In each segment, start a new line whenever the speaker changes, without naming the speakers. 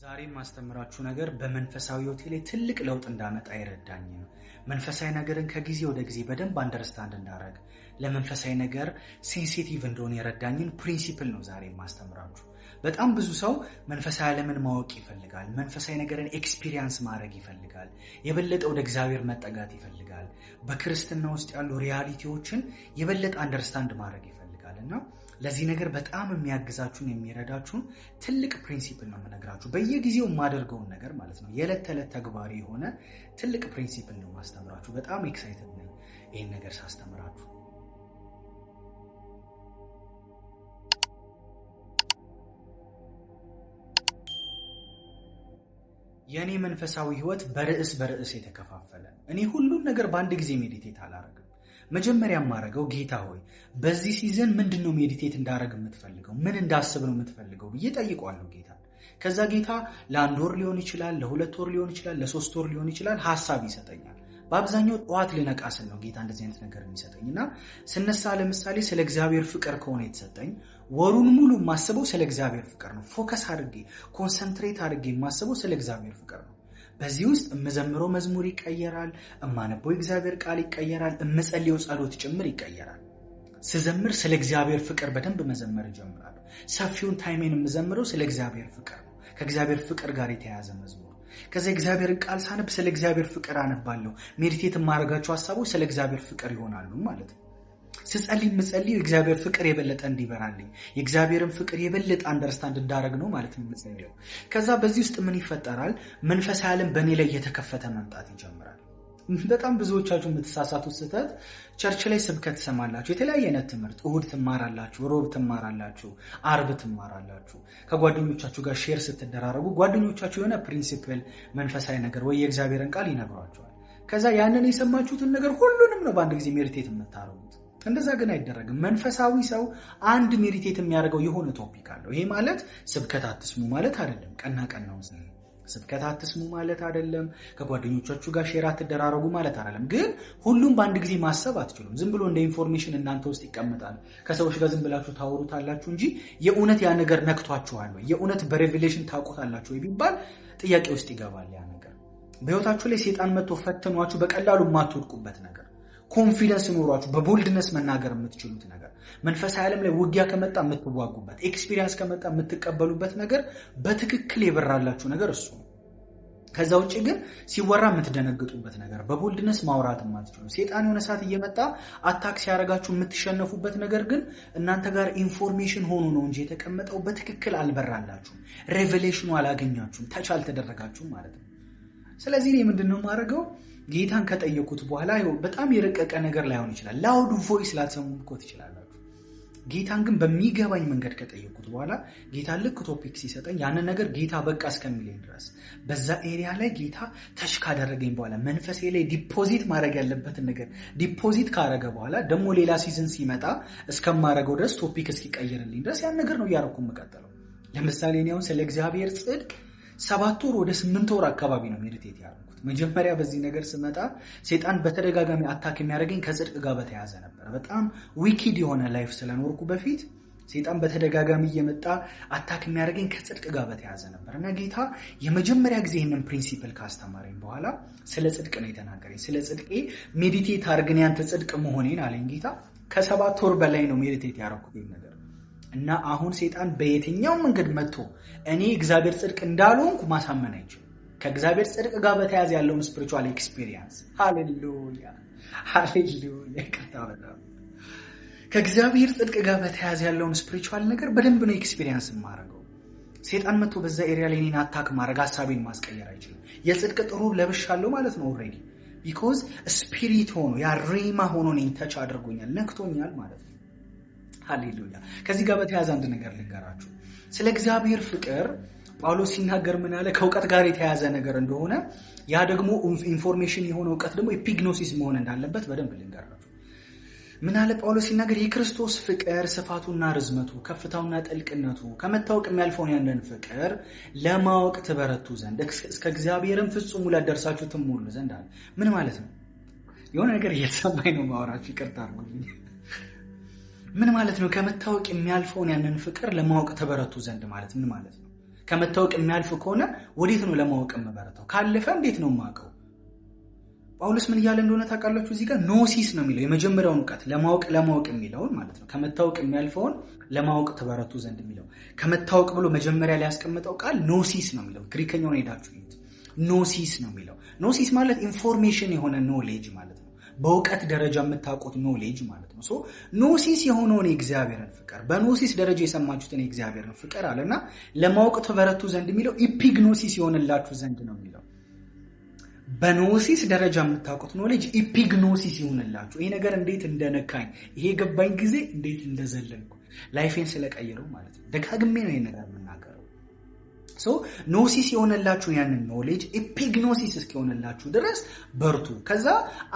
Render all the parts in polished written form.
ዛሬ የማስተምራችሁ ነገር በመንፈሳዊ ሕይወቴ ላይ ትልቅ ለውጥ እንዳመጣ ይረዳኝ ነው። መንፈሳዊ ነገርን ከጊዜ ወደ ጊዜ በደንብ understand እንዳረግ፣ ለመንፈሳዊ ነገር sensitive እንደሆነ የረዳኝን principle ነው ዛሬ የማስተምራችሁ። በጣም ብዙ ሰው መንፈሳዊ ዓለምን ማወቅ ይፈልጋል። መንፈሳዊ ነገርን experience ማድረግ ይፈልጋል። የበለጠ ወደ እግዚአብሔር መጠጋት ይፈልጋል። በክርስትና ውስጥ ያሉ reality ዎችን የበለጠ understand ማድረግ ይፈልጋል እና ለዚህ ነገር በጣም የሚያግዛችሁን የሚረዳችሁን ትልቅ principle ነው የምነግራችሁ። በየጊዜው የማደርገውን ነገር ማለት ነው። የዕለት ተዕለት ተግባሪ የሆነ ትልቅ principle ነው የማስተምራችሁ። በጣም excited ነኝ ይህን ነገር ሳስተምራችሁ። የእኔ መንፈሳዊ ህይወት በርዕስ በርዕስ የተከፋፈለ። እኔ ሁሉን ነገር በአንድ ጊዜ meditate አላረግም። መጀመሪያ የማደርገው ጌታ ሆይ በዚህ season ምንድን ነው meditate እንዳረግ የምትፈልገው፣ ምን እንዳስብ ነው የምትፈልገው ብዬ ጠይቀዋለሁ ጌታ። ከዛ ጌታ ለአንድ ወር ሊሆን ይችላል፣ ለ2 ወር ሊሆን ይችላል፣ ለ3 ወር ሊሆን ይችላል፣ ሀሳብ ይሰጠኛል። በአብዛኛው ጠዋት ልነቃ ስል ነው ጌታ እንደዚህ አይነት ነገር የሚሰጠኝ እና ስነሳ ለምሳሌ ስለ እግዚአብሔር ፍቅር ከሆነ የተሰጠኝ ወሩን ሙሉ የማስበው ስለ እግዚአብሔር ፍቅር ነው። Focus አድርጌ concentrate አድርጌ የማስበው ስለ እግዚአብሔር ፍቅር ነው። በዚህ ውስጥ የምዘምረው መዝሙር ይቀየራል፣ እማነበው የእግዚአብሔር ቃል ይቀየራል፣ እምጸልየው ጸሎት ጭምር ይቀየራል። ስዘምር ስለ እግዚአብሔር ፍቅር በደንብ መዘመር እጀምራለሁ። ሰፊውን time ኤን የምዘምረው ስለ እግዚአብሔር ፍቅር ነው። ከእግዚአብሔር ፍቅር ጋር የተያያዘ መዝሙር። ከዚ እግዚአብሔርን ቃል ሳነብ ስለ እግዚአብሔር ፍቅር አነባለሁ። Meditate የማደርጋቸው ሀሳቦች ስለ እግዚአብሔር ፍቅር ይሆናሉ ማለት ነው። ስጸልይ የምጸልየው የእግዚአብሔር ፍቅር የበለጠ እንዲበራልኝ፣ የእግዚአብሔርን ፍቅር የበለጠ understand እንዳደረግ ነው ማለት ነው የምጸልየው። ከዛ በዚህ ውስጥ ምን ይፈጠራል? መንፈሳዊ ዓለም በእኔ ላይ እየተከፈተ መምጣት ይጀምራል። በጣም ብዙዎቻችሁ የምትሳሳቱት ስህተት church ላይ ስብከት ትሰማላችሁ፣ የተለያየ አይነት ትምህርት እሁድ ትማራላችሁ፣ ሮብ ትማራላችሁ፣ አርብ ትማራላችሁ። ከጓደኞቻችሁ ጋር share ስትደራረጉ ጓደኞቻችሁ የሆነ principle፣ መንፈሳዊ ነገር ወይ የእግዚአብሔርን ቃል ይነግሯችኋል። ከዛ ያንን የሰማችሁትን ነገር ሁሉንም ነው በአንድ ጊዜ meditate የምታደርጉት። እንደዛ ግን አይደረግም። መንፈሳዊ ሰው አንድ meditate የሚያደርገው የሆነ topic አለው። ይሄ ማለት ስብከት አትስሙ ማለት አይደለም። ቀና ቀናውን ስብከት አትስሙ ማለት አይደለም። ከጓደኞቻችሁ ጋር share አትደራረጉ ማለት አይደለም። ግን ሁሉም በአንድ ጊዜ ማሰብ አትችሉም። ዝም ብሎ እንደ information እናንተ ውስጥ ይቀመጣል። ከሰዎች ጋር ዝም ብላችሁ ታወሩታላችሁ እንጂ የእውነት ያ ነገር ነክቷችኋል ወይ፣ የእውነት በ revelation ታውቁታላችሁ ወይ ቢባል ጥያቄ ውስጥ ይገባል ያ ነገር። በህይወታችሁ ላይ ሴጣን መጥቶ ፈትኗችሁ በቀላሉ የማትወድቁበት ነገር፣ confidence ኖሯችሁ በ boldness መናገር የምትችሉት ነገር፣ መንፈሳዊ ዓለም ላይ ውጊያ ከመጣ የምትዋጉበት፣ experience ከመጣ የምትቀበሉበት ነገር፣ በትክክል የበራላችሁ ነገር እሱ ነው። ከዛ ውጭ ግን ሲወራ የምትደነግጡበት ነገር፣ በ boldness ማውራት የማትችሉ፣ ሴጣን የሆነ ሰዓት እየመጣ attack ሲያደርጋችሁ የምትሸነፉበት ነገር ግን እናንተ ጋር information ሆኖ ነው እንጂ የተቀመጠው በትክክል አልበራላችሁም፣ revelation ኑ አላገኛችሁም፣ touch አልተደረጋችሁም ማለት ነው። ስለዚህ እኔ ምንድን ነው የማደርገው? ጌታን ከጠየኩት በኋላ በጣም የረቀቀ ነገር ላይሆን ይችላል። Loud voice ላትሰሙም እኮ ትችላላችሁ። ጌታን ግን በሚገባኝ መንገድ ከጠየኩት በኋላ ጌታ ልክ topic ሲሰጠኝ ያንን ነገር ጌታ በቃ እስከሚለኝ ድረስ በዛ area ላይ ጌታ touch ካደረገኝ በኋላ፣ መንፈሴ ላይ deposit ማድረግ ያለበትን ነገር deposit ካረገ በኋላ ደግሞ ሌላ season ሲመጣ እስከማረገው ድረስ፣ topic እስኪቀይርልኝ ድረስ ያን ነገር ነው እያረኩ የምቀጥለው። ለምሳሌ እኔ አሁን ስለ እግዚአብሔር ጽድቅ 7 ወር ወደ 8 ወር አካባቢ ነው meditate ያደረኩት። መጀመሪያ በዚህ ነገር ስመጣ ሴጣን በተደጋጋሚ attack የሚያደርገኝ ከጽድቅ ጋር በተያያዘ ነበር። በጣም wicked የሆነ life ስለኖርኩ በፊት ሴጣን በተደጋጋሚ እየመጣ attack የሚያደርገኝ ከጽድቅ ጋር በተያያዘ ነበር እና ጌታ የመጀመሪያ ጊዜ ይህንን principle ካስተማረኝ በኋላ ስለ ጽድቅ ነው የተናገረኝ። ስለ ጽድቄ meditate አድርግን ያንተ ጽድቅ መሆኔን አለኝ ጌታ። ከ7 ወር በላይ ነው meditate ያደረኩት ይህን ነገር እና አሁን ሴጣን በየትኛው መንገድ መጥቶ እኔ እግዚአብሔር ጽድቅ እንዳልሆንኩ ማሳመን አይችልም። ከእግዚአብሔር ጽድቅ ጋር በተያያዘ ያለውን spiritual experience፣ ሃሌሉያ ሃሌሉያ፣ ይቅርታ በጣም፣ ከእግዚአብሔር ጽድቅ ጋር በተያያዘ ያለውን spiritual ነገር በደንብ ነው experience የማደርገው። ሴጣን መጥቶ በዛ area ላይ እኔን attack ማድረግ፣ ሀሳቤን ማስቀየር አይችልም። የጽድቅ ጥሩር ለብሻለሁ ማለት ነው already because spirit ሆኖ ያ rhema ሆኖ እኔን touch አድርጎኛል፣ ነክቶኛል ማለት ነው። ሃሌሉያ። ከዚህ ጋር በተያያዘ አንድ ነገር ልንገራችሁ። ስለ እግዚአብሔር ፍቅር ጳውሎስ ሲናገር ምን አለ? ከእውቀት ጋር የተያያዘ ነገር እንደሆነ፣ ያ ደግሞ information የሆነ እውቀት ደግሞ epignosis መሆን እንዳለበት በደንብ ልንገራችሁ። ምን አለ ጳውሎስ ሲናገር? የክርስቶስ ፍቅር ስፋቱና ርዝመቱ፣ ከፍታውና ጥልቅነቱ ከመታወቅ የሚያልፈውን ያንን ፍቅር ለማወቅ ትበረቱ ዘንድ እስከ እግዚአብሔርም ፍጹም ሙላት ደርሳችሁ ትሞሉ ዘንድ አለ። ምን ማለት ነው? የሆነ ነገር እየተሰማኝ ነው ማወራችሁ፣ ይቅርታ አድርጉልኝ። ምን ማለት ነው? ከመታወቅ የሚያልፈውን ያንን ፍቅር ለማወቅ ትበረቱ ዘንድ ማለት ምን ማለት ነው? ከመታወቅ የሚያልፍ ከሆነ ወዴት ነው ለማወቅ የምበረታው? ካለፈ እንዴት ነው የማውቀው? ጳውሎስ ምን እያለ እንደሆነ ታውቃላችሁ? እዚህ ጋር gnosis ነው የሚለው፣ የመጀመሪያውን እውቀት ለማወቅ ለማወቅ የሚለውን ማለት ነው። ከመታወቅ የሚያልፈውን ለማወቅ ትበረቱ ዘንድ የሚለው፣ ከመታወቅ ብሎ መጀመሪያ ላይ ያስቀመጠው ቃል gnosis ነው የሚለው። ግሪከኛውን ሄዳችሁ እዩት። Gnosis ነው የሚለው። Gnosis ማለት information የሆነ knowledge ማለት ነው። በእውቀት ደረጃ የምታውቁት knowledge ማለት ነው። So gnosis የሆነውን የእግዚአብሔርን ፍቅር፣ በ gnosis ደረጃ የሰማችሁትን የእግዚአብሔርን ፍቅር አለና ለማወቅ ትበረቱ ዘንድ የሚለው epignosis የሆነላችሁ ዘንድ ነው የሚለው። በ gnosis ደረጃ የምታውቁት knowledge epignosis ይሁንላችሁ። ይሄ ነገር እንዴት እንደነካኝ፣ ይሄ የገባኝ ጊዜ እንዴት እንደዘለልኩ፣ life ኤን ስለቀየረው ማለት ነው። ደጋግሜ ነው ይሄ ነገር የምናገረው። So gnosis የሆነላችሁ ያንን knowledge epignosis እስኪሆንላችሁ ድረስ በርቱ። ከዛ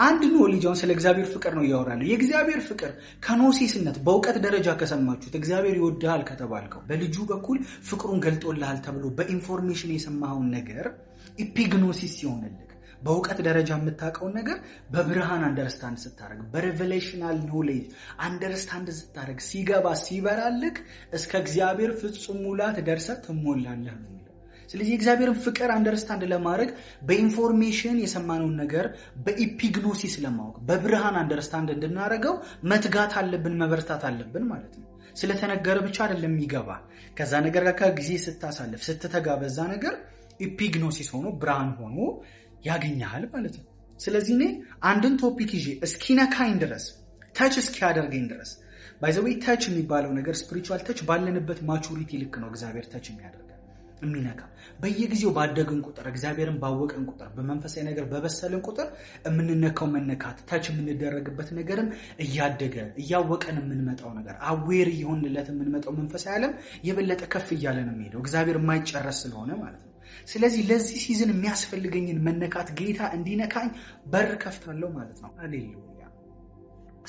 አንድ knowledge፣ አሁን ስለ እግዚአብሔር ፍቅር ነው እያወራለሁ። የእግዚአብሔር ፍቅር ከ gnosis ነት በእውቀት ደረጃ ከሰማችሁት፣ እግዚአብሔር ይወድሃል ከተባልከው፣ በልጁ በኩል ፍቅሩን ገልጦልሃል ተብሎ በ information የሰማኸውን ነገር epignosis ሲሆንልህ፣ በእውቀት ደረጃ የምታውቀውን ነገር በብርሃን understand ስታደርግ፣ በ revelational knowledge understand ስታደርግ፣ ሲገባ ሲበራልክ እስከ እግዚአብሔር ፍጹም ሙላት ደርሰህ ትሞላለህ ነው የሚለው። ስለዚህ የእግዚአብሔርን ፍቅር understand ለማድረግ በ information የሰማነውን ነገር በ epignosis ለማወቅ፣ በብርሃን understand እንድናደርገው መትጋት አለብን፣ መበርታት አለብን ማለት ነው። ስለተነገረ ብቻ አይደለም የሚገባ። ከዛ ነገር ጋር ጊዜ ስታሳልፍ፣ ስትተጋ በዛ ነገር epignosis ሆኖ፣ ብርሃን ሆኖ ያገኘሃል ማለት ነው። ስለዚህ እኔ አንድን topic ይዤ እስኪነካኝ ድረስ፣ touch እስኪያደርገኝ ድረስ፣ by the way touch የሚባለው ነገር፣ spiritual touch፣ ባለንበት maturity ልክ ነው እግዚአብሔር touch የሚያደርገን፣ የሚነካ። በየጊዜው ባደግን ቁጥር፣ እግዚአብሔርን ባወቅን ቁጥር፣ በመንፈሳዊ ነገር በበሰልን ቁጥር የምንነካው መነካት፣ touch የምንደረግበት ነገርም እያደገ፣ እያወቀን የምንመጣው ነገር፣ aware እየሆንለት የምንመጣው መንፈሳዊ ዓለም የበለጠ ከፍ እያለ ነው የሚሄደው፣ እግዚአብሔር የማይጨረስ ስለሆነ ማለት ነው። ስለዚህ ለዚህ season የሚያስፈልገኝን መነካት ጌታ እንዲነካኝ በር ከፍታለሁ ማለት ነው። አሌሉያ።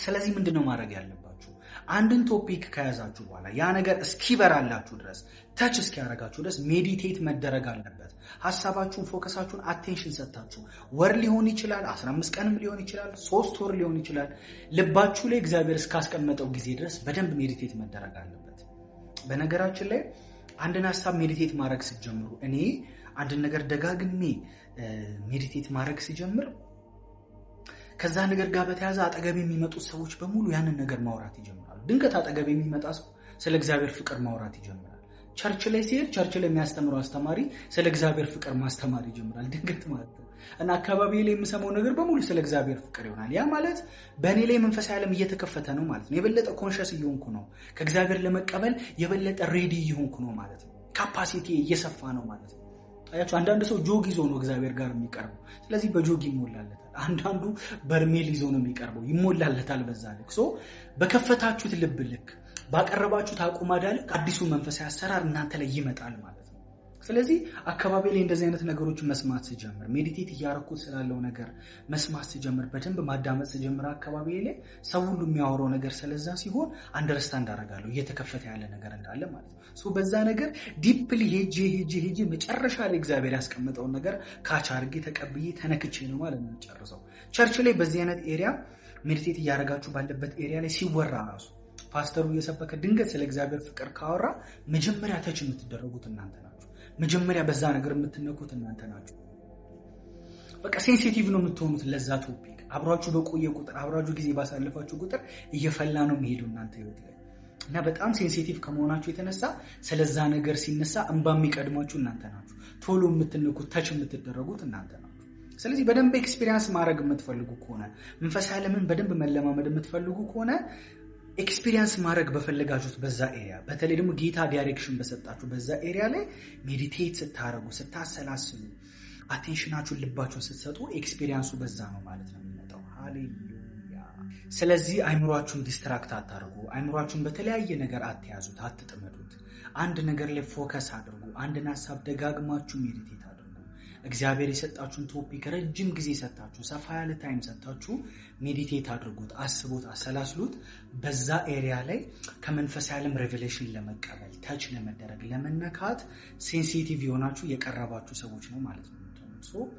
ስለዚህ ምንድን ነው ማድረግ ያለባችሁ? አንድን topic ከያዛችሁ በኋላ ያ ነገር እስኪበራላችሁ ድረስ፣ touch እስኪያደርጋችሁ ድረስ meditate መደረግ አለበት። ሀሳባችሁን፣ focus ኣችሁን፣ attention ሰጥታችሁ ወር ሊሆን ይችላል፣ 15 ቀንም ሊሆን ይችላል፣ 3 ወር ሊሆን ይችላል። ልባችሁ ላይ እግዚአብሔር እስካስቀመጠው ጊዜ ድረስ በደንብ meditate መደረግ አለበት። በነገራችን ላይ አንድን ሀሳብ meditate ማድረግ ስትጀምሩ፣ እኔ አንድን ነገር ደጋግሜ meditate ማድረግ ስጀምር ከዛ ነገር ጋር በተያያዘ አጠገቤ የሚመጡት ሰዎች በሙሉ ያንን ነገር ማውራት ይጀምራሉ። ድንገት አጠገቤ የሚመጣ ሰው ስለ እግዚአብሔር ፍቅር ማውራት ይጀምራል። Church ላይ ስሄድ church ላይ የሚያስተምረው አስተማሪ ስለ እግዚአብሔር ፍቅር ማስተማር ይጀምራል። ድንገት ማለት ነው። እና አካባቢ ላይ የምሰማው ነገር በሙሉ ስለ እግዚአብሔር ፍቅር ይሆናል። ያ ማለት በእኔ ላይ መንፈሳዊ ዓለም እየተከፈተ ነው ማለት ነው። የበለጠ conscious እየሆንኩ ነው። ከእግዚአብሔር ለመቀበል የበለጠ ready እየሆንኩ ነው ማለት ነው። Capacity እየሰፋ ነው ማለት ነው። አያችሁ፣ አንዳንድ ሰው ጆግ ይዞ ነው እግዚአብሔር ጋር የሚቀርበው። ስለዚህ በጆግ ይሞላለታል። አንዳንዱ በርሜል ይዞ ነው የሚቀርበው፣ ይሞላለታል በዛ ልክ። So በከፈታችሁት ልብ ልክ፣ ባቀረባችሁት አቁማዳ ልክ አዲሱ መንፈሳዊ አሰራር እናንተ ላይ ይመጣል ማለት ነው። ስለዚህ አካባቢ ላይ እንደዚህ አይነት ነገሮች መስማት ስጀምር፣ meditate እያረኩት ስላለው ነገር መስማት ስጀምር፣ በደንብ ማዳመጥ ስጀምር፣ አካባቢ ላይ ሰው ሁሉ የሚያወራው ነገር ስለዛ ሲሆን understand አደርጋለሁ እየተከፈተ ያለ ነገር እንዳለ ማለት ነው። So በዛ ነገር deeply ሄጄ ሄጄ ሄጄ መጨረሻ ላይ እግዚአብሔር ያስቀመጠውን ነገር catch አድርጌ፣ ተቀብዬ፣ ተነክቼ ነው ማለት ነው የምጨርሰው። Church ላይ በዚህ አይነት area meditate እያደረጋችሁ ባለበት area ላይ ሲወራ ራሱ፣ ፓስተሩ እየሰበከ ድንገት ስለ እግዚአብሔር ፍቅር ካወራ መጀመሪያ touch የምትደረጉት እናንተ ናችሁ። መጀመሪያ በዛ ነገር የምትነኩት እናንተ ናችሁ። በቃ sensitive ነው የምትሆኑት ለዛ topic። አብሯችሁ በቆየ ቁጥር፣ አብሯችሁ ጊዜ ባሳለፋችሁ ቁጥር እየፈላ ነው የሚሄዱ እናንተ ህይወት ላይ። እና በጣም sensitive ከመሆናችሁ የተነሳ ስለዛ ነገር ሲነሳ እንባ የሚቀድማችሁ እናንተ ናችሁ። ቶሎ የምትነኩት፣ touch የምትደረጉት እናንተ ናችሁ። ስለዚህ በደንብ experience ማድረግ የምትፈልጉ ከሆነ፣ መንፈሳዊ ዓለምን በደንብ መለማመድ የምትፈልጉ ከሆነ፣ experience ማድረግ በፈለጋችሁት በዛ area፣ በተለይ ደግሞ ጌታ direction በሰጣችሁ በዛ area ላይ meditate ስታደርጉ፣ ስታሰላስሉ፣ attention ኣችሁን ልባችሁን ስትሰጡ experience ኡ በዛ ነው ማለት ነው የሚመጣው። ሃሌሉያ። ስለዚህ አይምሯችሁን distract አታርጉ። አይምሯችሁን በተለያየ ነገር አትያዙት፣ አትጥመዱት። አንድ ነገር ላይ focus አድርጉ። አንድን ሀሳብ ደጋግማችሁ meditate አድርጉ። እግዚአብሔር የሰጣችሁን topic ረጅም ጊዜ ሰጥታችሁ፣ ሰፋ ያለ time ሰጥታችሁ meditate አድርጉት፣ አስቡት፣ አሰላስሉት። በዛ area ላይ ከመንፈሳዊ ዓለም revelation ለመቀበል፣ touch ለመደረግ፣ ለመነካት sensitive የሆናችሁ፣ የቀረባችሁ ሰዎች ነው ማለት ነው የምትሆኑት።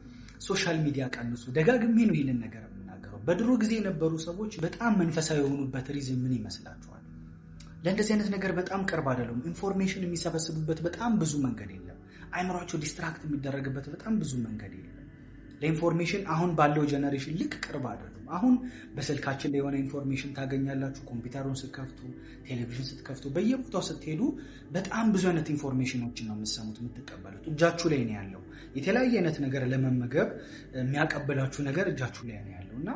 Social media ቀንሱ። ደጋግሜ ነው ይህንን ነገር የምናገረው። በድሮ ጊዜ የነበሩ ሰዎች በጣም መንፈሳዊ የሆኑበት reason ምን ይመስላችኋል? ለእንደዚህ አይነት ነገር በጣም ቅርብ አይደሉም። Information የሚሰበስቡበት በጣም ብዙ መንገድ የለም። አይምሯቸው distract የሚደረግበት በጣም ብዙ መንገድ የለም። ለ information አሁን ባለው generation ልክ ቅርብ አይደሉም። አሁን በስልካችን ላይ የሆነ information ታገኛላችሁ። ኮምፒውተሩን ስትከፍቱ፣ ቴሌቪዥን ስትከፍቱ፣ በየቦታው ስትሄዱ በጣም ብዙ አይነት information ኖችን ነው የምትሰሙት፣ የምትቀበሉት። እጃችሁ ላይ ነው ያለው። የተለያየ አይነት ነገር ለመመገብ የሚያቀብላችሁ ነገር እጃችሁ ላይ ነው ያለው። እና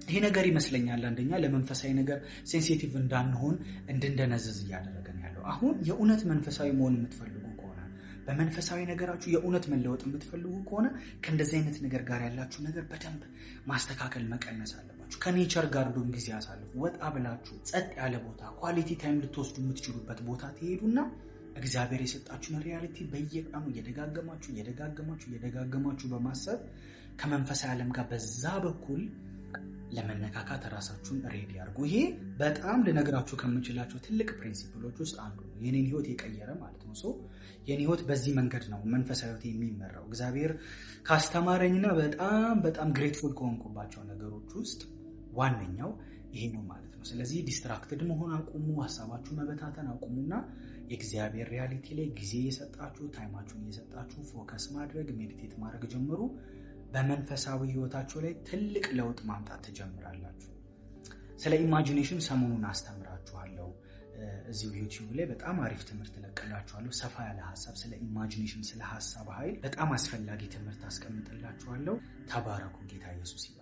ይሄ ነገር ይመስለኛል አንደኛ ለመንፈሳዊ ነገር sensitive እንዳንሆን፣ እንድንደነዝዝ እያደረገን ያለው። አሁን የእውነት መንፈሳዊ መሆን የምትፈልጉ ከሆነ፣ በመንፈሳዊ ነገራችሁ የእውነት መለወጥ የምትፈልጉ ከሆነ፣ ከእንደዚህ አይነት ነገር ጋር ያላችሁ ነገር በደንብ ማስተካከል፣ መቀነስ አለባችሁ። ከ nature ጋር እንደውም ጊዜ አሳልፉ። ወጣ ብላችሁ ጸጥ ያለ ቦታ፣ quality time ልትወስዱ የምትችሉበት ቦታ ትሄዱና እግዚአብሔር የሰጣችሁን reality በየቀኑ እየደጋገማችሁ፣ እየደጋገማችሁ፣ እየደጋገማችሁ በማሰብ ከመንፈሳዊ ዓለም ጋር በዛ በኩል ለመነካካት ራሳችሁን ready አድርጉ። ይሄ በጣም ልነግራችሁ ከምችላቸው ትልቅ principle ኦች ውስጥ አንዱ ነው። የኔን ህይወት የቀየረ ማለት ነው። So የኔ ህይወት በዚህ መንገድ ነው መንፈሳዊ ህይወት የሚመራው። እግዚአብሔር ካስተማረኝና በጣም በጣም grateful ከሆንኩባቸው ነገሮች ውስጥ ዋነኛው ይሄ ነው ማለት ነው። ስለዚህ distracted መሆን አቁሙ፣ ሀሳባችሁ መበታተን አቁሙና የእግዚአብሔር reality ላይ ጊዜ እየሰጣችሁ፣ time ኣችሁን እየሰጣችሁ focus ማድረግ፣ meditate ማድረግ ጀምሩ። በመንፈሳዊ ህይወታችሁ ላይ ትልቅ ለውጥ ማምጣት ትጀምራላችሁ። ስለ imagination ሰሞኑን አስተምራችኋለሁ። እዚሁ YouTube ላይ በጣም አሪፍ ትምህርት እለቅላችኋለሁ። ሰፋ ያለ ሀሳብ ስለ imagination፣ ስለ ሀሳብ ኃይል በጣም አስፈላጊ ትምህርት አስቀምጥላችኋለሁ። ተባረኩ። ጌታ ኢየሱስ ይባርካችሁ።